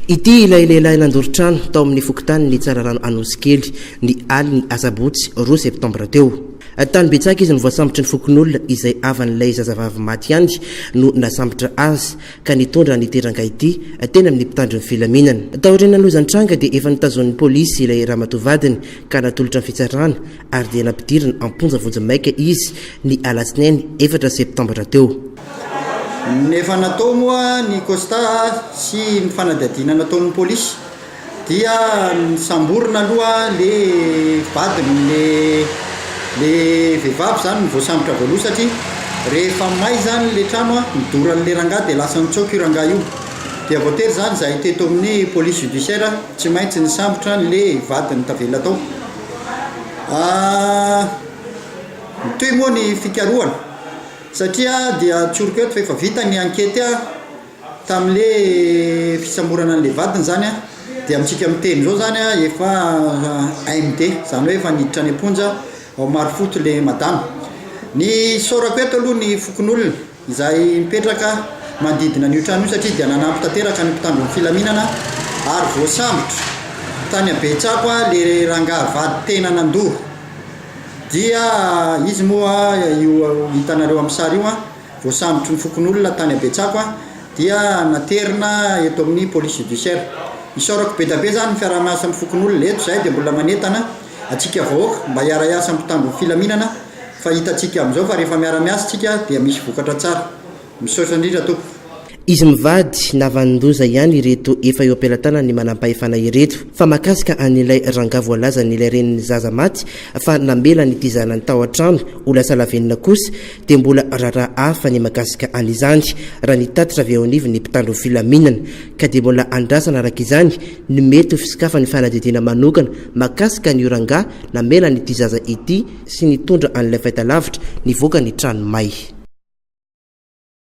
Ity ilay lehilahy nandoro trano tao amin'ny fokontanin'i Tsararano Anosikely ny alin'ny asabotsy roa septambra teo. Tany Betsaka izy no voasambotry ny fokonolona izay havan'ilay zazavavy maty ihany no nasambotra azy ka nitondra an'ity rangahy ity teny amin'ny mpitandro ny filaminana. Taorian'ny loza nitranga dia efa notazonin'ny polisy ilay ramatoa vadiny ka natolotra ny fitsarana ary dia nampidirina am-ponja vonjimaika izy ny alatsinainy efatra septambra teo. Ny efa natao moa ny constat sy ny fanadihadiana nataon'ny polisy dia nosamborina aloha le vadiny le le vehivavy zany no voasambotra voaloha satria rehefa may zany le trano a, nidoran'le rangahy dia lasa nitsoaka io rangahy io dia voatery zany zahay teto amin'ny police judiciaire tsy maintsy nisambotra an'le vadiny tavela tao. Mitohy moa ny fikarohana satria dia tsoriko eto fa efa vita ny enquete tamin'le fisamborana an'le vadiny zany a, dia amintsika miteny izao zany a efa AMD zany hoe efa niditra any am-ponja ao Marofoto le madama. Ny isaorako eto aloha ny fokonolona izay mipetraka manodidina an'io trano io satria dia nanampy tanteraka ny mpitandro ny filaminana ary voasambotra tany Betsako le rangahy vady tena nandoro dia izy moa io hitanareo amin'ny sary io voasambotry ny fokonolona tany Betsako dia naterina eto amin'ny police judiciaire. Isaorako be dia be izany ny fiaraha-miasa amin'ny fokonolona eto izahay dia mbola manentana antsika vahoaka mba hiara-hiasa amin'ny mpitandro ny filaminana fa hitantsika amin'izao fa rehefa miara-miasa isika dia misy vokatra tsara. Misaotra indrindra tompoko. Izy mivady nahavanon-doza ihany ireto efa eo am-pelatanan'ny manampahefana ireto. Fa mahakasika an'ilay rangahy voalazan'ilay renin'ny zaza maty fa namela an'ity zanany tao an-trano ho lasa lavenona kosa dia mbola raharaha hafa ny mahakasika an'izany raha ny tatitra avy eo anivon'ny mpitandro filaminana ka dia mbola andrasana araka izany ny mety ho fisokafan'ny fanadihadiana manokana mahakasika an'io rangahy namela an'ity zaza ity sy nitondra an'ilay fahitalavitra nivoaka ny trano may.